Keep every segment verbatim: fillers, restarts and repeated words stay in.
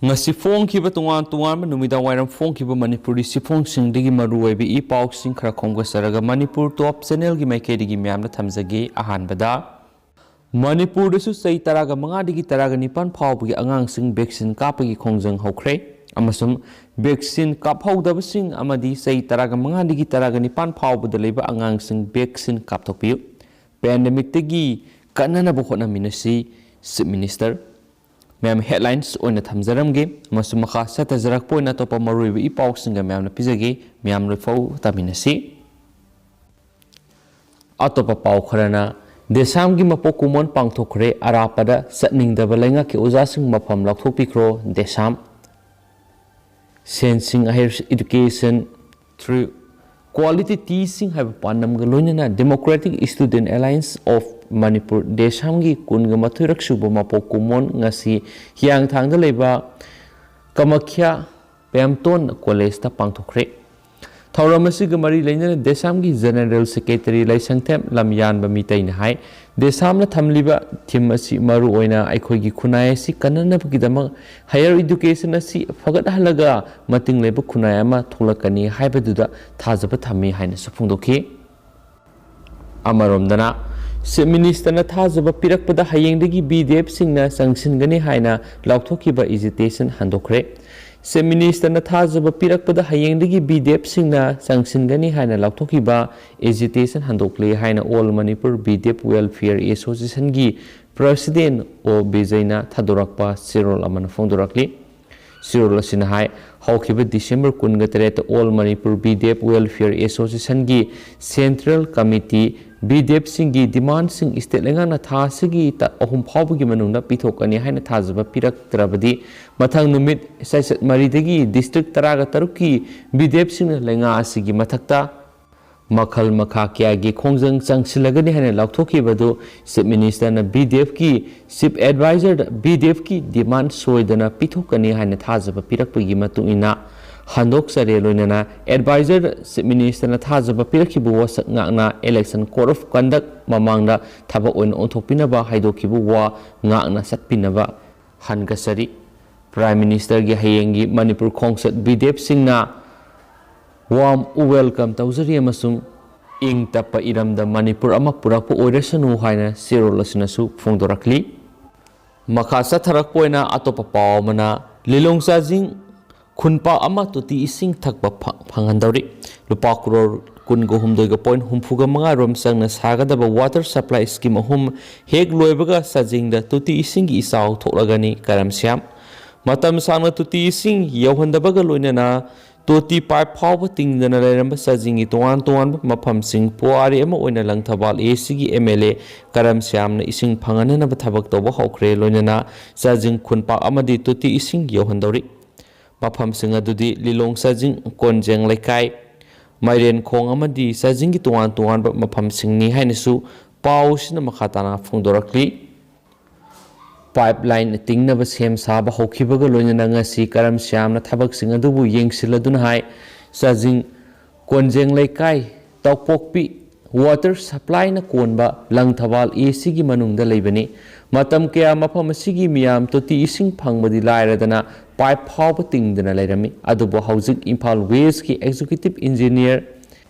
ꯉꯁꯤ ꯐꯣꯡꯈꯤꯕ ꯇꯣꯉꯥꯟ ꯇꯣꯉꯥꯟꯕ ꯅꯨꯃꯤꯗꯥꯡ ꯋꯥꯏꯔꯝ ꯐꯣꯡꯈꯤꯕ ꯃꯅꯤꯄꯨꯔꯤ ꯆꯦꯐꯣꯡꯁꯤꯡꯗꯒꯤ ꯃꯔꯨꯑꯣꯏꯕ ꯏ ꯄꯥꯎꯁꯤꯡ ꯈꯔ ꯈꯣꯝꯒꯠꯆꯔꯒ ꯃꯅꯤꯄꯨꯔ ꯇꯣꯞ ꯆꯦꯅꯦꯜꯒꯤ ꯃꯥꯏꯀꯩꯗꯒꯤ ꯃꯌꯥꯝꯅ ꯊꯝꯖꯒꯦ꯫ ꯑꯍꯥꯟꯕꯗ, ꯃꯅꯤꯄꯨꯔꯗꯁꯨ ꯆꯍꯤ ꯇꯔꯥꯒ ꯃꯉꯥꯗꯒꯤ ꯇꯔꯥꯒ ꯅꯤꯄꯥꯟ ꯐꯥꯎꯕꯒꯤ ꯑꯉꯥꯡꯁꯤꯡ ꯚꯦꯛꯁꯤꯟ ꯀꯥꯞꯄꯒꯤ ꯈꯣꯡꯖꯪ ꯍꯧꯈ꯭ꯔꯦ, ꯑꯃꯁꯨꯡ ꯚꯦꯛꯁꯤꯟ ꯀꯥꯞꯍꯧꯗꯕꯁꯤꯡ ꯑꯃꯗꯤ ꯆꯍꯤ ꯇꯔꯥꯒ ꯃꯉꯥꯗꯒꯤ ꯇꯔꯥꯒ ꯅꯤꯄꯥꯟ ꯐꯥꯎꯕꯗ ꯂꯩꯕ ꯑꯉꯥꯡꯁꯤꯡ ꯚꯦꯛꯁꯤꯟ ꯀꯥꯞꯊꯣꯛꯄꯤꯌꯨ꯫ ꯄꯦꯟꯗꯦꯃꯤꯛꯇꯒꯤ ꯀꯟꯅꯅꯕ ꯍꯣꯠꯅꯃꯤꯟꯅꯁꯤ, ꯆꯤꯐ ꯃꯤꯅꯤꯁꯇꯔ꯫ ꯃꯌꯥꯝ, ꯍꯦꯗꯂꯥꯏꯟꯁ ꯑꯣꯏꯅ ꯊꯝꯖꯔꯝꯒꯦ, ꯑꯃꯁꯨꯡ ꯃꯈꯥ ꯆꯠꯊꯖꯔꯛꯄ ꯑꯣꯏꯅ ꯑꯇꯣꯞꯄ ꯃꯔꯨꯑꯣꯏꯕ ꯏ ꯄꯥꯎꯁꯤꯡꯒ ꯃꯌꯥꯝꯅ ꯄꯤꯖꯒꯦ꯫ ꯃꯌꯥꯝ ꯂꯣꯏꯐꯥꯎ ꯇꯥꯃꯤꯟꯅꯁꯤ꯫ ꯑꯇꯣꯞꯄ ꯄꯥꯎ ꯈꯔꯅ, ꯗꯦꯁꯥꯝꯒꯤ ꯃꯄꯣꯛ ꯀꯨꯝꯑꯣꯟ ꯄꯥꯡꯊꯣꯛꯈ꯭ꯔꯦ, ꯑꯔꯥꯞꯄꯗ ꯆꯠꯅꯤꯡꯗꯕ ꯂꯩꯉꯥꯛꯀꯤ ꯑꯣꯖꯥꯁꯤꯡ ꯃꯐꯝ ꯂꯥꯎꯊꯣꯛꯄꯤꯈ꯭ꯔꯣ, ꯗꯦꯁꯥꯝ꯫ ꯁꯦꯟꯁꯤꯡ, Higher Education through Quality Teaching ꯍꯥꯏꯕ ꯄꯥꯟꯗꯝꯒ ꯂꯣꯏꯅꯅ Democratic Student Alliance of Manipur, ꯗꯦꯁꯥꯝꯒꯤ ꯀꯨꯟꯒ ꯃꯥꯊꯣꯏꯔꯛ ꯁꯨꯕ ꯃꯄꯣꯛ ꯀꯨꯝꯑꯣꯟ ꯉꯁꯤ ꯍꯤꯌꯥꯡꯊꯥꯡꯗ ꯂꯩꯕ ꯀꯃꯈ꯭ꯌꯥ ꯄꯦꯝꯇꯣꯟ ꯀꯣꯂꯦꯖꯇ ꯄꯥꯡꯊꯣꯛꯈ꯭ꯔꯦ꯫ ꯊꯧꯔꯝ ꯑꯁꯤꯒ ꯃꯔꯤ ꯂꯩꯅꯅ ꯗꯦꯁꯥꯝꯒꯤ ꯖꯦꯅꯔꯦꯜ ꯁꯦꯀ꯭ꯔꯦꯇꯔꯤ ꯂꯩꯁꯪꯊꯦꯝ ꯂꯝꯌꯥꯟꯕ ꯃꯤꯇꯩꯅ ꯍꯥꯏ, ꯗꯦꯁꯥꯝꯅ ꯊꯝꯂꯤꯕ ꯊꯤꯝ ꯑꯁꯤ ꯃꯔꯨꯑꯣꯏꯅ ꯑꯩꯈꯣꯏꯒꯤ ꯈꯨꯟꯅꯥꯏ ꯑꯁꯤ ꯀꯟꯅꯅꯕꯒꯤꯗꯃꯛ, ꯍꯥꯌꯔ ꯏꯗꯨꯀꯦꯁꯟ ꯑꯁꯤ ꯐꯒꯠꯍꯜꯂꯒ ꯃꯇꯤꯡ ꯂꯩꯕ ꯈꯨꯟꯅꯥꯏ ꯑꯃ ꯊꯣꯛꯂꯛꯀꯅꯤ ꯍꯥꯏꯕꯗꯨꯗ ꯊꯥꯖꯕ ꯊꯝꯃꯤ ꯍꯥꯏꯅꯁꯨ ꯐꯣꯡꯗꯣꯛꯈꯤ꯫ ꯑꯃꯔꯣꯝꯗꯅ, ꯆꯤꯐ ꯃꯤꯅꯤꯁꯇꯔꯅ ꯊꯥꯖꯕ ꯄꯤꯔꯛꯄꯗ ꯍꯌꯦꯡꯗꯒꯤ ꯕꯤ ꯗꯤ ꯑꯦꯐꯁꯤꯡꯅ ꯆꯪꯁꯤꯟꯒꯅꯤ ꯍꯥꯏꯅ ꯂꯥꯎꯊꯣꯛꯈꯤꯕ ꯑꯦꯖꯤꯇꯦꯁꯟ ꯍꯟꯗꯣꯛꯈ꯭ꯔꯦ꯫ ꯆꯤꯐ ꯃꯤꯅꯤꯁꯇꯔꯅ ꯊꯥꯖꯕ ꯄꯤꯔꯛꯄꯗ ꯍꯌꯦꯡꯗꯒꯤ ꯕꯤ ꯗꯤ ꯑꯦꯐꯁꯤꯡꯅ ꯆꯪꯁꯤꯟꯒꯅꯤ ꯍꯥꯏꯅ ꯂꯥꯎꯊꯣꯛꯈꯤꯕ ꯑꯦꯖꯤꯇꯦꯁꯟ ꯍꯟꯗꯣꯛꯂꯦ ꯍꯥꯏꯅ All Manipur B D F Welfare Associationꯒꯤ ꯄ꯭ꯔꯁꯤꯗꯦꯟ ꯑꯣ ꯕꯤꯖꯩꯅ ꯊꯥꯗꯣꯔꯛꯄ ꯆꯦꯔꯣꯜ ꯑꯃꯅ ꯐꯣꯡꯗꯣꯔꯛꯂꯤ꯫ ꯆꯦꯔꯣꯜ ꯑꯁꯤꯅ ꯍꯥꯏ, ꯍꯧꯈꯤꯕ ꯗꯤꯁꯦꯝꯕꯔ ꯀꯨꯟꯒ ꯇꯔꯦꯠꯇ All Manipur B D F Welfare Associationꯒꯤ ꯁꯦꯟꯇ꯭ꯔꯦꯜ ꯀꯃꯤꯇꯤ ꯕꯤ ꯗꯤ ꯑꯦꯐꯁꯤꯡꯒꯤ ꯗꯤꯃꯥꯟꯁꯤꯡ ꯁ꯭ꯇꯦꯠ ꯂꯩꯉꯥꯛꯅ ꯊꯥ ꯑꯁꯤꯒꯤ ꯇꯥ ꯑꯍꯨꯝ ꯐꯥꯎꯕꯒꯤ ꯃꯅꯨꯡꯗ ꯄꯤꯊꯣꯛꯀꯅꯤ ꯍꯥꯏꯅ ꯊꯥꯖꯕ ꯄꯤꯔꯛꯇ꯭ꯔꯕꯗꯤ, ꯃꯊꯪ ꯅꯨꯃꯤꯠ ꯆꯩꯆꯠ ꯃꯔꯤꯗꯒꯤ ꯗꯤꯁꯇ꯭ꯔꯤꯛ ꯇꯔꯥꯒ ꯇꯔꯨꯛꯀꯤ ꯕꯤ ꯗꯤ ꯑꯦꯐꯁꯤꯡꯅ ꯂꯩꯉꯥꯛ ꯑꯁꯤꯒꯤ ꯃꯊꯛꯇ ꯃꯈꯜ ꯃꯈꯥ ꯀꯌꯥꯒꯤ ꯈꯣꯡꯖꯪ ꯆꯪꯁꯤꯜꯂꯒꯅꯤ ꯍꯥꯏꯅ ꯂꯥꯎꯊꯣꯛꯈꯤꯕ ꯑꯗꯨ ꯆꯤꯐ ꯃꯤꯅꯤꯁꯇꯔꯅ ꯕꯤ ꯗꯤ ꯑꯦꯐꯀꯤ ꯆꯤꯐ ꯑꯦꯗꯚꯥꯏꯖꯔꯗ ꯕꯤ ꯗꯤ ꯑꯦꯐꯀꯤ ꯗꯤꯃꯥꯟ ꯁꯣꯏꯗꯅ ꯄꯤꯊꯣꯛꯀꯅꯤ ꯍꯥꯏꯅ ꯊꯥꯖꯕ ꯄꯤꯔꯛꯄꯒꯤ ꯃꯇꯨꯡ ꯏꯟꯅ ꯍꯟꯗꯣꯛꯆꯔꯦ꯫ ꯂꯣꯏꯅꯅ ꯑꯦꯗꯚꯥꯏꯖꯔꯗ ꯆꯤꯐ ꯃꯤꯅꯤꯁꯇꯔꯅ ꯊꯥꯖꯕ ꯄꯤꯔꯛꯈꯤꯕ ꯋꯥꯁꯛ ꯉꯥꯛꯅ Election Code of Conduct ꯃꯃꯥꯡꯗ ꯊꯕꯛ ꯑꯣꯏꯅ ꯑꯣꯟꯊꯣꯛꯄꯤꯅꯕ ꯍꯥꯏꯗꯣꯛꯈꯤꯕ ꯋꯥ ꯉꯥꯛꯅ ꯆꯠꯄꯤꯅꯕ ꯍꯟꯒꯠꯆꯔꯤ꯫ Prime Ministerꯒꯤ ꯍꯌꯦꯡꯒꯤ ꯃꯅꯤꯄꯨꯔ ꯈꯣꯡꯆꯠ ꯕꯤꯗꯦꯞ ꯁꯤꯡꯅ warm welcome ꯇꯧꯖꯔꯤ ꯑꯃꯁꯨꯡ ꯏꯪ ꯇꯞꯄ ꯏꯔꯝꯗ ꯃꯅꯤꯄꯨꯔ ꯑꯃ ꯄꯨꯔꯛꯄ ꯑꯣꯏꯔꯁꯅꯨ ꯍꯥꯏꯅ ꯆꯦꯔꯣꯜ ꯑꯁꯤꯅꯁꯨ ꯐꯣꯡꯗꯣꯔꯛꯂꯤ꯫ ꯃꯈꯥ ꯆꯠꯊꯔꯛꯄ ꯑꯣꯏꯅ ꯑꯇꯣꯞꯄ ꯄꯥꯎ ꯑꯃꯅ, ꯂꯤꯂꯣꯡ ꯆꯥꯖꯤꯡ ꯈꯨꯟꯄꯥꯛ ꯑꯃ ꯇꯣꯇꯤ ꯏꯁꯤꯡ ꯊꯛꯄ ꯐ-, ꯐꯪꯍꯟꯗꯧꯔꯤ꯫ ꯂꯨꯄꯥ ꯀ꯭ꯔꯣꯔ ꯀꯨꯟꯒ ꯍꯨꯝꯗꯣꯏꯒ ꯄꯣꯏꯟ ꯍꯨꯝꯐꯨꯒ ꯃꯉꯥ ꯔꯣꯝ ꯆꯪꯅ ꯁꯥꯒꯗꯕ water supply scheme ꯑꯍꯨꯝ ꯍꯦꯛ ꯂꯣꯏꯕꯒ ꯆꯥꯖꯤꯡꯗ ꯇꯣꯇꯤ ꯏꯁꯤꯡꯒꯤ ꯏꯆꯥꯎ ꯊꯣꯛꯂꯒꯅꯤ꯫ ꯀꯔꯝ ꯁ꯭ꯌꯥꯝ꯫ ꯃꯇꯝ ꯁꯥꯡꯅ ꯇꯣꯇꯤ ꯏꯁꯤꯡ ꯌꯧꯍꯟꯗꯕꯒ ꯂꯣꯏꯅꯅ ꯇꯣꯇꯤ ꯄꯥꯏꯞ ꯐꯥꯎꯕ ꯇꯤꯡꯗꯅ ꯂꯩꯔꯝꯕ ꯆꯥꯖꯤꯡꯒꯤ ꯇꯣꯉꯥꯟ ꯇꯣꯉꯥꯟꯕ ꯃꯐꯝꯁꯤꯡ ꯄꯨꯋꯥꯔꯤ ꯑꯃ ꯑꯣꯏꯅ ꯂꯪꯊꯕꯥꯜ ꯑꯦ ꯁꯤꯒꯤ ꯑꯦꯝ ꯑꯦꯜ ꯑꯦ ꯀꯔꯝ ꯁ꯭ꯌꯥꯝꯅ ꯏꯁꯤꯡ ꯐꯪꯍꯟꯅꯅꯕ ꯊꯕꯛ ꯇꯧꯕ ꯍꯧꯈ꯭ꯔꯦ꯫ ꯂꯣꯏꯅꯅ ꯆꯥꯖꯤꯡ ꯈꯨꯟꯄꯥꯛ ꯑꯃꯗꯤ ꯇꯣꯇꯤ ꯏꯁꯤꯡ ꯌꯧꯍꯟꯗꯧꯔꯤ꯫ ꯃꯐꯝꯁꯤꯡ ꯑꯗꯨꯗꯤ ꯂꯤꯂꯣꯡ ꯆꯥꯖꯤꯡ, ꯀꯣꯟꯖꯦꯡ ꯂꯩꯀꯥꯏ, ꯃꯥꯏꯔꯦꯟꯈꯣꯡ ꯑꯃꯗꯤ ꯆꯥꯖꯤꯡꯒꯤ ꯇꯣꯉꯥꯟ ꯇꯣꯉꯥꯟꯕ ꯃꯐꯝꯁꯤꯡꯅꯤ ꯍꯥꯏꯅꯁꯨ ꯄꯥꯎꯁꯤꯅ ꯃꯈꯥ ꯇꯥꯅ ꯐꯣꯡꯗꯣꯔꯛꯂꯤ꯫ ꯄꯥꯏꯞ ꯂꯥꯏꯟ ꯇꯤꯡꯅꯕ ꯁꯦꯝ ꯁꯥꯕ ꯍꯧꯈꯤꯕꯒ ꯂꯣꯏꯅꯅ ꯉꯁꯤ ꯀꯔꯝ ꯁ꯭ꯌꯥꯝꯅ ꯊꯕꯛꯁꯤꯡ ꯑꯗꯨꯕꯨ ꯌꯦꯡꯁꯤꯜꯂꯗꯨꯅ ꯍꯥꯏ꯫ ꯆꯥꯖꯤꯡ ꯀꯣꯟꯖꯦꯡ ꯂꯩꯀꯥꯏ, ꯇꯧꯄꯣꯛꯄꯤ water supplyꯅ ꯀꯣꯟꯕ ꯂꯪꯊꯕꯥꯜ ꯑꯦ ꯁꯤꯒꯤ ꯃꯅꯨꯡꯗ ꯂꯩꯕꯅꯤ꯫ ꯃꯇꯝ ꯀꯌꯥ ꯃꯐꯝ ꯑꯁꯤꯒꯤ ꯃꯤꯌꯥꯝ ꯇꯣꯇꯤ ꯏꯁꯤꯡ ꯐꯪꯕꯗꯤ ꯂꯥꯏꯔꯗꯅ ꯄꯥꯏꯞ ꯐꯥꯎꯕ ꯇꯤꯡꯗꯅ ꯂꯩꯔꯝꯃꯤ꯫ ꯑꯗꯨꯕꯨ ꯍꯧꯖꯤꯛ ꯏꯝꯐꯥꯜ ꯋꯦꯁꯀꯤ executive engineer,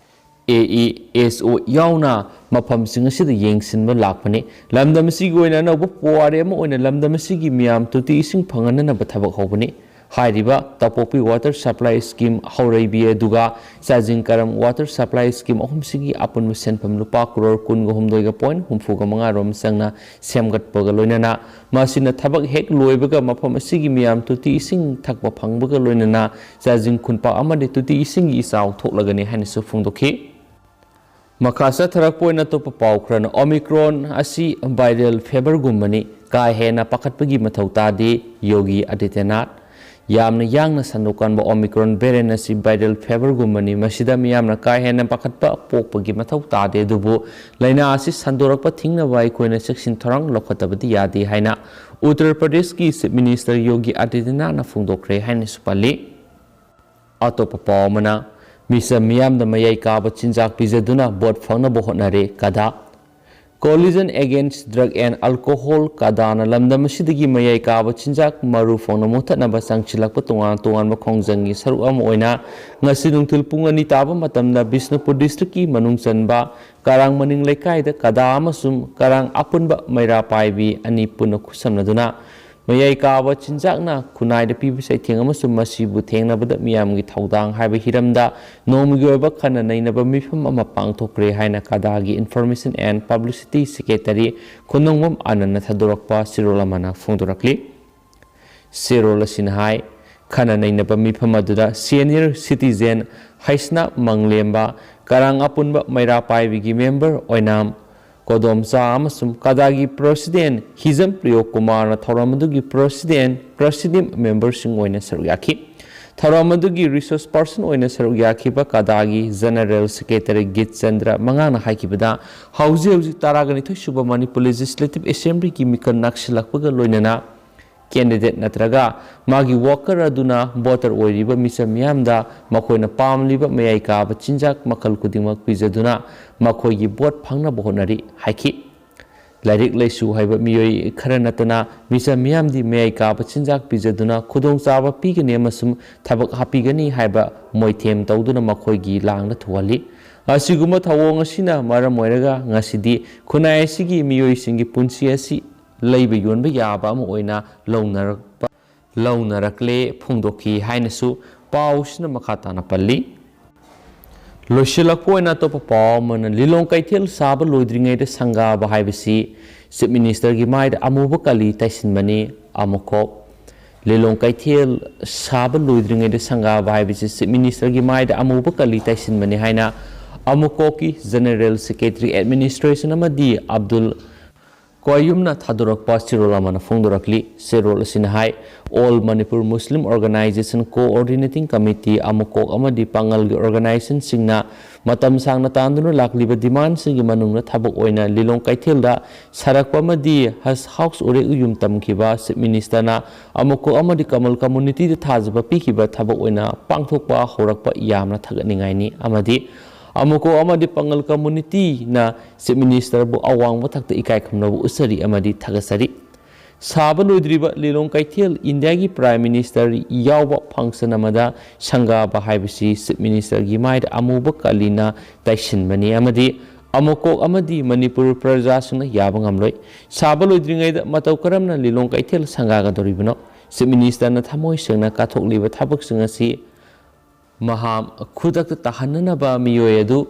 ꯑꯦ ꯏ, ꯑꯦꯁ ꯑꯣ ꯌꯥꯎꯅ ꯃꯐꯝꯁꯤꯡ ꯑꯁꯤꯗ ꯌꯦꯡꯁꯤꯟꯕ ꯂꯥꯛꯄꯅꯤ꯫ ꯂꯝꯗꯝ ꯑꯁꯤꯒꯤ ꯑꯣꯏꯅ ꯑꯅꯧꯕ ꯄꯨꯋꯥꯔꯤ ꯑꯃ ꯑꯣꯏꯅ ꯂꯝꯗꯝ ꯑꯁꯤꯒꯤ ꯃꯤꯌꯥꯝ ꯇꯣꯇꯤ ꯏꯁꯤꯡ ꯐꯪꯍꯟꯅꯅꯕ ꯊꯕꯛ ꯍꯧꯕꯅꯤ꯫ ꯍꯥꯏꯔꯤꯕ ꯇꯧꯄꯣꯛꯄꯤ water supply scheme ꯍꯧꯔꯩꯕꯤ ꯑꯗꯨꯒ ꯆꯥꯖꯤꯡ ꯀꯔꯝ water supply scheme ꯑꯍꯨꯝꯁꯤꯒꯤ ꯑꯄꯨꯟꯕ ꯁꯦꯟꯐꯝ ꯂꯨꯄꯥ ꯀ꯭ꯔꯣꯔ ꯀꯨꯟꯒ ꯍꯨꯝꯗꯣꯏꯒ ꯄꯣꯏꯟ ꯍꯨꯝꯐꯨꯒ ꯃꯉꯥ ꯔꯣꯝ ꯆꯪꯅ ꯁꯦꯝꯒꯠꯄꯒ ꯂꯣꯏꯅꯅ ꯃꯁꯤꯅ ꯊꯕꯛ ꯍꯦꯛ ꯂꯣꯏꯕꯒ ꯃꯐꯝ ꯑꯁꯤꯒꯤ ꯃꯤꯌꯥꯝ ꯇꯣꯇꯤ ꯏꯁꯤꯡ ꯊꯛꯄ ꯐꯪꯕꯒ ꯂꯣꯏꯅꯅ ꯆꯥꯖꯤꯡ ꯈꯨꯟꯄꯥꯛ ꯑꯃꯗꯤ ꯇꯣꯇꯤ ꯏꯁꯤꯡꯒꯤ ꯏꯆꯥꯎ ꯊꯣꯛꯂꯒꯅꯤ ꯍꯥꯏꯅꯁꯨ ꯐꯣꯡꯗꯣꯛꯈꯤ꯫ ꯃꯈꯥ ꯆꯠꯊꯔꯛꯄ ꯑꯣꯏꯅ ꯑꯇꯣꯞꯄ ꯄꯥꯎ ꯈꯔꯅ, Omicron ꯑꯁꯤ viral feverꯒꯨꯝꯕꯅꯤ, ꯀꯥ ꯍꯦꯟꯅ ꯄꯥꯈꯠꯄꯒꯤ ꯃꯊꯧ ꯇꯥꯗꯦ, ꯌꯣꯒꯤ ꯑꯗꯤꯇ꯭ꯌꯅꯥꯊ꯫ ꯌꯥꯝꯅ ꯌꯥꯡꯅ ꯁꯟꯗꯣꯛꯀꯟꯕ Omicron variant ꯑꯁꯤ viral feverꯒꯨꯝꯕꯅꯤ, ꯃꯁꯤꯗ ꯃꯤꯌꯥꯝꯅ ꯀꯥ ꯍꯦꯟꯅ ꯄꯥꯈꯠꯄ ꯄꯣꯛꯄꯒꯤ ꯃꯊꯧ ꯇꯥꯗꯦ, ꯑꯗꯨꯕꯨ ꯂꯥꯏꯅꯥ ꯑꯁꯤ ꯁꯟꯗꯣꯔꯛꯄ ꯊꯤꯡꯅꯕ ꯑꯩꯈꯣꯏꯅ ꯆꯦꯛꯁꯤꯟ ꯊꯧꯔꯥꯡ ꯂꯧꯈꯠꯇꯕꯗꯤ ꯌꯥꯗꯦ ꯍꯥꯏꯅ ꯎꯠꯇꯔ ꯄ꯭ꯔꯗꯦꯁꯀꯤ Chief Minister ꯌꯣꯒꯤ ꯑꯗꯤꯇ꯭ꯌꯅꯥꯊꯅ ꯐꯣꯡꯗꯣꯛꯈ꯭ꯔꯦ ꯍꯥꯏꯅꯁꯨ ꯄꯜꯂꯤ꯫ ꯑꯇꯣꯞꯄ ꯄꯥꯎ ꯑꯃꯅ, ꯃꯤꯆꯝ ꯃꯤꯌꯥꯝꯗ ꯃꯌꯥꯏ ꯀꯥꯕ ꯆꯤꯟꯖꯥꯛ ꯄꯤꯖꯗꯨꯅ ꯚꯣꯠ ꯐꯪꯅꯕ ꯍꯣꯠꯅꯔꯦ ꯀꯗꯥ꯫ Coalition Against Drug and Alcohol, ꯀꯗꯥꯅ ꯂꯝꯗꯝ ꯑꯁꯤꯗꯒꯤ ꯃꯌꯥꯏ ꯀꯥꯕ ꯆꯤꯟꯖꯥꯛ ꯃꯔꯨ ꯐꯪꯅ ꯃꯨꯊꯠꯅꯕ ꯆꯪꯁꯤꯜꯂꯛꯄ ꯇꯣꯉꯥꯟ ꯇꯣꯉꯥꯟꯕ ꯈꯣꯡꯖꯪꯒꯤ ꯁꯔꯨꯛ ꯑꯃ ꯑꯣꯏꯅ ꯉꯁꯤ ꯅꯨꯡꯊꯤꯜ ꯄꯨꯡ ꯑꯅꯤ ꯇꯥꯕ ꯃꯇꯝꯗ ꯕꯤꯁꯅꯨꯄꯨꯔ district ꯀꯤ ꯃꯅꯨꯡ ꯆꯟꯕ ꯀꯔꯥꯡ ꯃꯅꯤꯡ ꯂꯩꯀꯥꯏꯗ ꯀꯗꯥ ꯑꯃꯁꯨꯡ ꯀꯔꯥꯡ ꯑꯄꯨꯟꯕ ꯃꯩꯔꯥ ꯄꯥꯏꯕꯤ ꯑꯅꯤ ꯄꯨꯟꯅ ꯈꯨꯠꯁꯝꯅꯗꯨꯅ ꯃꯌꯥꯏ ꯀꯥꯕ ꯆꯤꯟꯖꯥꯛꯅ ꯈꯨꯟꯅꯥꯏꯗ ꯄꯤꯕ ꯆꯩꯊꯦꯡ ꯑꯃꯁꯨꯡ ꯃꯁꯤꯕꯨ ꯊꯦꯡꯅꯕꯗ ꯃꯤꯌꯥꯝꯒꯤ ꯊꯧꯗꯥꯡ ꯍꯥꯏꯕ ꯍꯤꯔꯝꯗ ꯅꯣꯡꯃꯒꯤ ꯑꯣꯏꯕ ꯈꯟꯅ ꯅꯩꯅꯕ ꯃꯤꯐꯝ ꯑꯃ ꯄꯥꯡꯊꯣꯛꯈ꯭ꯔꯦ ꯍꯥꯏꯅ ꯀꯗꯥꯒꯤ Information and Publicity Secretary ꯈꯨꯟꯅꯣꯡꯕꯝ ꯑꯅꯟꯅ ꯊꯥꯗꯣꯔꯛꯄ ꯆꯦꯔꯣꯜ ꯑꯃꯅ ꯐꯣꯡꯗꯣꯔꯛꯂꯤ꯫ ꯆꯦꯔꯣꯜ ꯑꯁꯤꯅ ꯍꯥꯏ, ꯈꯟꯅ ꯅꯩꯅꯕ ꯃꯤꯐꯝ ꯑꯗꯨꯗ senior citizen ꯍꯩꯁꯅꯥ ꯃꯪꯂꯦꯝꯕ, ꯀꯔꯥꯡ ꯑꯄꯨꯟꯕ ꯃꯩꯔꯥ ꯄꯥꯏꯕꯤꯒꯤ member ꯑꯣꯏꯅꯥꯝ ꯀꯣꯗꯣꯝꯆꯥ ꯑꯃꯁꯨꯡ ꯀꯗꯥꯒꯤ president ꯍꯤꯖꯝ ꯄ꯭ꯔꯤꯌꯣ ꯀꯨꯃꯥꯔꯅ ꯊꯧꯔꯝ ꯑꯗꯨꯒꯤ president, presidium memberꯁꯤꯡ ꯑꯣꯏꯅ ꯁꯔꯨꯛ ꯌꯥꯈꯤ꯫ ꯊꯧꯔꯝ ꯑꯗꯨꯒꯤ resource person ꯑꯣꯏꯅ ꯁꯔꯨꯛ ꯌꯥꯈꯤꯕ ꯀꯗꯥꯒꯤ general secretary ꯒꯤꯠ ꯆꯟꯗ꯭ꯔ ꯃꯉꯥꯡꯅ ꯍꯥꯏꯈꯤꯕꯗ, ꯍꯧꯖꯤꯛ ꯍꯧꯖꯤꯛ ꯇꯔꯥꯒ ꯅꯤꯊꯣꯏ ꯁꯨꯕ ꯃꯅꯤꯄꯨꯔ Legislative Assemblyꯒꯤ ꯃꯤꯈꯜ ꯅꯛꯁꯤꯜꯂꯛꯄꯒ ꯂꯣꯏꯅꯅ candidate ꯅꯠꯇ꯭ꯔꯒ ꯃꯥꯒꯤ worker ꯑꯗꯨꯅ voter ꯑꯣꯏꯔꯤꯕ ꯃꯤꯆꯝ ꯃꯤꯌꯥꯝꯗ ꯃꯈꯣꯏꯅ ꯄꯥꯝꯂꯤꯕ ꯃꯌꯥꯏ ꯀꯥꯕ ꯆꯤꯟꯖꯥꯛ ꯃꯈꯜ ꯈꯨꯗꯤꯡꯃꯛ ꯄꯤꯖꯗꯨꯅ ꯃꯈꯣꯏꯒꯤ vote ꯐꯪꯅꯕ ꯍꯣꯠꯅꯔꯤ ꯍꯥꯏꯈꯤ꯫ ꯂꯥꯏꯔꯤꯛ ꯂꯥꯏꯁꯨ ꯍꯩꯕ ꯃꯤꯑꯣꯏ ꯈꯔ ꯅꯠꯇꯅ ꯃꯤꯆꯝ ꯃꯤꯌꯥꯝꯗꯤ ꯃꯌꯥꯏ ꯀꯥꯕ ꯆꯤꯟꯖꯥꯛ ꯄꯤꯖꯗꯨꯅ ꯈꯨꯗꯣꯡꯆꯥꯕ ꯄꯤꯒꯅꯤ ꯑꯃꯁꯨꯡ ꯊꯕꯛ ꯍꯥꯞꯄꯤꯒꯅꯤ ꯍꯥꯏꯕ ꯃꯣꯏꯊꯦꯝ ꯇꯧꯗꯨꯅ ꯃꯈꯣꯏꯒꯤ ꯂꯥꯡꯗ ꯊꯨꯍꯜꯂꯤ꯫ ꯑꯁꯤꯒꯨꯝꯕ ꯊꯧꯑꯣꯡ ꯑꯁꯤꯅ ꯃꯔꯝ ꯑꯣꯏꯔꯒ ꯉꯁꯤꯗꯤ ꯈꯨꯟꯅꯥꯏ ꯑꯁꯤꯒꯤ ꯃꯤꯑꯣꯏꯁꯤꯡꯒꯤ ꯄꯨꯟꯁꯤ ꯑꯁꯤ ꯂꯩꯕ ꯌꯣꯟꯕ ꯌꯥꯕ ꯑꯃ ꯑꯣꯏꯅ ꯂꯧꯅꯔꯛꯄ, ꯂꯧꯅꯔꯛꯂꯦ ꯐꯣꯡꯗꯣꯛꯈꯤ ꯍꯥꯏꯅꯁꯨ ꯄꯥꯎꯁꯤꯅ ꯃꯈꯥ ꯇꯥꯅ ꯄꯜꯂꯤ꯫ ꯂꯣꯏꯁꯤꯜꯂꯛꯄ ꯑꯣꯏꯅ ꯑꯇꯣꯞꯄ ꯄꯥꯎ ꯑꯃꯅ, ꯂꯤꯂꯣꯡ ꯀꯩꯊꯦꯜ ꯁꯥꯕ ꯂꯣꯏꯗ꯭ꯔꯤꯉꯩꯗ ꯁꯪꯒꯥꯕ ꯍꯥꯏꯕꯁꯤ Chief Ministerꯒꯤ ꯃꯥꯏꯗ ꯑꯃꯨꯕ ꯀꯂꯤ ꯇꯩꯁꯤꯟꯕꯅꯤ, ꯑꯃꯨꯀꯣꯛ꯫ ꯂꯤꯂꯣꯡ ꯀꯩꯊꯦꯜ ꯁꯥꯕ ꯂꯣꯏꯗ꯭ꯔꯤꯉꯩꯗ ꯁꯪꯒꯥꯕ ꯍꯥꯏꯕꯁꯤ Chief Ministerꯒꯤ ꯃꯥꯏꯗ ꯑꯃꯨꯕ ꯀꯂꯤ ꯇꯩꯁꯤꯟꯕꯅꯤ ꯍꯥꯏꯅ ꯑꯃꯨꯀꯣꯛꯀꯤ General Secretary Administration ꯑꯃꯗꯤ ꯑꯕꯗꯨꯜ ꯀ꯭ꯋꯥꯌꯨꯝꯅ ꯊꯥꯗꯣꯔꯛꯄ ꯆꯦꯔꯣꯜ ꯑꯃꯅ ꯐꯣꯡꯗꯣꯔꯛꯂꯤ꯫ ꯆꯦꯔꯣꯜ ꯑꯁꯤꯅ ꯍꯥꯏ, All Manipur Muslim Organisation Coordinating Committee, ꯑꯃꯨꯀꯣꯛ ꯑꯃꯗꯤ ꯄꯥꯡꯒꯜꯒꯤ organizationꯁꯤꯡꯅ ꯃꯇꯝ ꯁꯥꯡꯅ ꯇꯥꯟꯗꯨꯅ ꯂꯥꯛꯂꯤꯕ demandꯁꯤꯡꯒꯤ ꯃꯅꯨꯡꯗ ꯊꯕꯛ ꯑꯣꯏꯅ ꯂꯤꯂꯣꯡ ꯀꯩꯊꯦꯜꯗ ꯁꯥꯔꯛꯄ ꯑꯃꯗꯤ Haj House ꯎꯔꯦꯛ ꯎꯌꯨꯝ ꯇꯝꯈꯤꯕ Chief Ministerꯅ ꯑꯃꯨꯀꯣꯛ ꯑꯃꯗꯤ ꯀꯃꯜ communityꯗ ꯊꯥꯖꯕ ꯄꯤꯈꯤꯕ ꯊꯕꯛ ꯑꯣꯏꯅ ꯄꯥꯡꯊꯣꯛꯄ ꯍꯧꯔꯛꯄ ꯌꯥꯝꯅ ꯊꯥꯒꯠꯅꯤꯡꯉꯥꯏꯅꯤ ꯑꯃꯗꯤ ꯑꯃꯨꯀꯣꯛ ꯑꯃꯗꯤ ꯄꯥꯉꯜ ꯀꯝꯃ꯭ꯌꯨꯅꯤꯇꯤꯅ ꯆꯤꯐ ꯃꯤꯅꯤꯁꯇꯔꯕꯨ ꯑꯋꯥꯡꯕ ꯊꯥꯛꯇ ꯏꯀꯥꯏ ꯈꯨꯝꯅꯕ ꯎꯠꯆꯔꯤ ꯑꯃꯗꯤ ꯊꯥꯒꯠꯆꯔꯤ꯫ ꯁꯥꯕ ꯂꯣꯏꯗ꯭ꯔꯤꯕ ꯂꯤꯂꯣꯡ ꯀꯩꯊꯦꯜ ꯏꯟꯗꯤꯌꯥꯒꯤ ꯄ꯭ꯔꯥꯏꯝ ꯃꯤꯅꯤꯁꯇꯔ ꯌꯥꯎꯕ ꯐꯪꯁꯟ ꯑꯃꯗ ꯁꯪꯒꯥꯕ ꯍꯥꯏꯕꯁꯤ ꯆꯤꯐ ꯃꯤꯅꯤꯁꯇꯔꯒꯤ ꯃꯥꯏꯗ ꯑꯃꯨꯕ ꯀꯥꯂꯤꯅ ꯇꯩꯁꯤꯟꯕꯅꯤ ꯑꯃꯗꯤ ꯑꯃꯨꯀꯣꯛ ꯑꯃꯗꯤ ꯃꯅꯤꯄꯨꯔ ꯄ꯭ꯔꯖꯥꯁꯤꯡꯅ ꯌꯥꯕ ꯉꯝꯂꯣꯏ꯫ ꯁꯥꯕ ꯂꯣꯏꯗ꯭ꯔꯤꯉꯩꯗ ꯃꯇꯧ ꯀꯔꯝꯅ ꯂꯤꯂꯣꯡ ꯀꯩꯊꯦꯜ ꯁꯪꯒꯥꯒꯗꯧꯔꯤꯕꯅꯣ? ꯆꯤꯐ ꯃꯤꯅꯤꯁꯇꯔꯅ ꯊꯃꯣꯏ ꯁꯦꯡꯅ ꯀꯠꯊꯣꯛꯂꯤꯕ ꯊꯕꯛꯁꯤꯡ ꯑꯁꯤ ꯃꯍꯥꯛ ꯈꯨꯗꯛꯇ ꯇꯥꯍꯟꯅꯅꯕ ꯃꯤꯑꯣꯏ ꯑꯗꯨ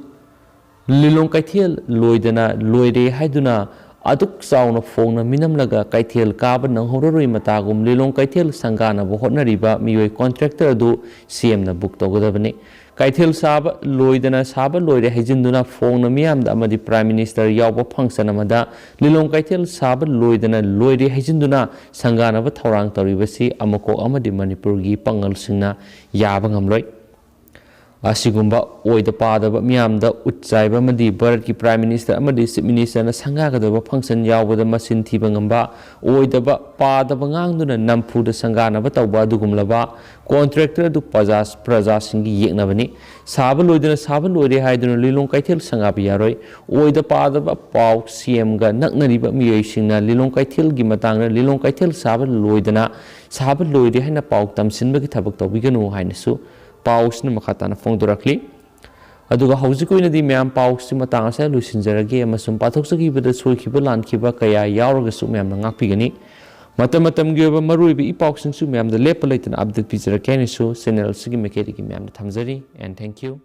ꯂꯤꯂꯣꯡ ꯀꯩꯊꯦꯜ ꯂꯣꯏꯗꯅ ꯂꯣꯏꯔꯦ ꯍꯥꯏꯗꯨꯅ ꯑꯗꯨꯛ ꯆꯥꯎꯅ ꯐꯣꯡꯅ ꯃꯤꯅꯝꯂꯒ ꯀꯩꯊꯦꯜ ꯀꯥꯕ ꯅꯪꯍꯧꯔꯔꯣꯏ ꯃꯇꯥꯒꯨꯝ ꯂꯤꯂꯣꯡ ꯀꯩꯊꯦꯜ ꯁꯪꯒꯥꯅꯕ ꯍꯣꯠꯅꯔꯤꯕ ꯃꯤꯑꯣꯏ ꯀꯣꯟꯇ꯭ꯔꯦꯛꯇꯔ ꯑꯗꯨ ꯁꯤ ꯑꯦꯝꯅ ꯕꯨꯛ ꯇꯧꯒꯗꯕꯅꯤ꯫ ꯀꯩꯊꯦꯜ ꯁꯥꯕ ꯂꯣꯏꯗꯅ ꯁꯥꯕ ꯂꯣꯏꯔꯦ ꯍꯥꯏꯖꯤꯟꯗꯨꯅ ꯐꯣꯡꯅ ꯃꯤꯌꯥꯝꯗ ꯑꯃꯗꯤ ꯄ꯭ꯔꯥꯏꯝ ꯃꯤꯅꯤꯁꯇꯔ ꯌꯥꯎꯕ ꯐꯪꯁꯟ ꯑꯃꯗ ꯂꯤꯂꯣꯡ ꯀꯩꯊꯦꯜ ꯁꯥꯕ ꯂꯣꯏꯗꯅ ꯂꯣꯏꯔꯦ ꯍꯥꯏꯖꯤꯟꯗꯨꯅ ꯁꯪꯒꯥꯅꯕ ꯊꯧꯔꯥꯡ ꯇꯧꯔꯤꯕꯁꯤ ꯑꯃꯨꯀꯣꯛ ꯑꯃꯗꯤ ꯃꯅꯤꯄꯨꯔꯒꯤ ꯄꯥꯉꯜꯁꯤꯡꯅ ꯌꯥꯕ ꯉꯝꯂꯣꯏ꯫ ꯑꯁꯤꯒꯨꯝꯕ ꯑꯣꯏꯗ ꯄꯥꯗꯕ ꯃꯤꯌꯥꯝꯗ ꯎꯠ ꯆꯥꯏꯕ ꯑꯃꯗꯤ ꯚꯥꯔꯠꯀꯤ ꯄ꯭ꯔꯥꯏꯝ ꯃꯤꯅꯤꯁꯇꯔ ꯑꯃꯗꯤ ꯆꯤꯐ ꯃꯤꯅꯤꯁꯇꯔꯅ ꯁꯪꯒꯥꯒꯗꯕ ꯐꯪꯁꯟ ꯌꯥꯎꯕꯗ ꯃꯆꯤꯟ ꯊꯤꯕ ꯉꯝꯕ, ꯑꯣꯏꯗꯕ ꯄꯥꯗꯕ ꯉꯥꯡꯗꯨꯅ ꯅꯝꯐꯨꯗ ꯁꯪꯒꯥꯅꯕ ꯇꯧꯕ ꯑꯗꯨꯒꯨꯝꯂꯕ ꯀꯣꯟꯇ꯭ꯔꯦꯛꯇꯔ ꯑꯗꯨ ꯄ꯭ꯔꯖꯥ-, ꯄ꯭ꯔꯖꯥꯁꯤꯡꯒꯤ ꯌꯦꯛꯅꯕꯅꯤ꯫ ꯁꯥꯕ ꯂꯣꯏꯗꯅ ꯁꯥꯕ ꯂꯣꯏꯔꯦ ꯍꯥꯏꯗꯨꯅ ꯂꯤꯂꯣꯡ ꯀꯩꯊꯦꯜ ꯁꯪꯒꯥꯕ ꯌꯥꯔꯣꯏ꯫ ꯑꯣꯏꯗ ꯄꯥꯗꯕ ꯄꯥꯎ ꯁꯤ ꯑꯦꯝꯒ ꯅꯛꯅꯔꯤꯕ ꯃꯤꯑꯣꯏꯁꯤꯡꯅ ꯂꯤꯂꯣꯡ ꯀꯩꯊꯦꯜꯒꯤ ꯃꯇꯥꯡꯗ ꯂꯤꯂꯣꯡ ꯀꯩꯊꯦꯜ ꯁꯥꯕ ꯂꯣꯏꯗꯅ ꯁꯥꯕ ꯂꯣꯏꯔꯦ ꯍꯥꯏꯅ ꯄꯥꯎ ꯇꯝꯁꯤꯟꯕꯒꯤ ꯊꯕꯛ ꯇꯧꯕꯤꯒꯅꯨ ꯍꯥꯏꯅꯁꯨ ꯄꯥꯎꯁꯤꯅ ꯃꯈꯥ ꯇꯥꯅ ꯐꯣꯡꯗꯣꯔꯛꯂꯤ꯫ ꯑꯗꯨꯒ ꯍꯧꯖꯤꯛ ꯑꯣꯏꯅꯗꯤ ꯃꯌꯥꯝ ꯄꯥꯎꯁꯤ ꯃꯇꯥꯡ ꯑꯁꯤꯗ ꯂꯣꯏꯁꯤꯟꯖꯔꯒꯦ ꯑꯃꯁꯨꯡ ꯄꯥꯊꯣꯛꯆꯈꯤꯕꯗ ꯁꯣꯏꯈꯤꯕ ꯂꯥꯟꯈꯤꯕ ꯀꯌꯥ ꯌꯥꯎꯔꯒꯁꯨ ꯃꯌꯥꯝꯅ ꯉꯥꯛꯄꯤꯒꯅꯤ꯫ ꯃꯇꯝ ꯃꯇꯝꯒꯤ ꯑꯣꯏꯕ ꯃꯔꯨꯑꯣꯏꯕ ꯏ ꯄꯥꯎꯁꯤꯡꯁꯨ ꯃꯌꯥꯝꯗ ꯂꯦꯞꯄ ꯂꯩꯇꯅ ꯑꯞꯗꯦꯠ ꯄꯤꯖꯔꯛꯀꯦ ꯍꯥꯏꯅꯁꯨ ꯆꯦꯅꯦꯜ ꯑꯁꯤꯒꯤ ꯃꯥꯏꯀꯩꯗꯒꯤ ꯃꯌꯥꯝꯗ ꯊꯝꯖꯔꯤ꯫ And thank you꯫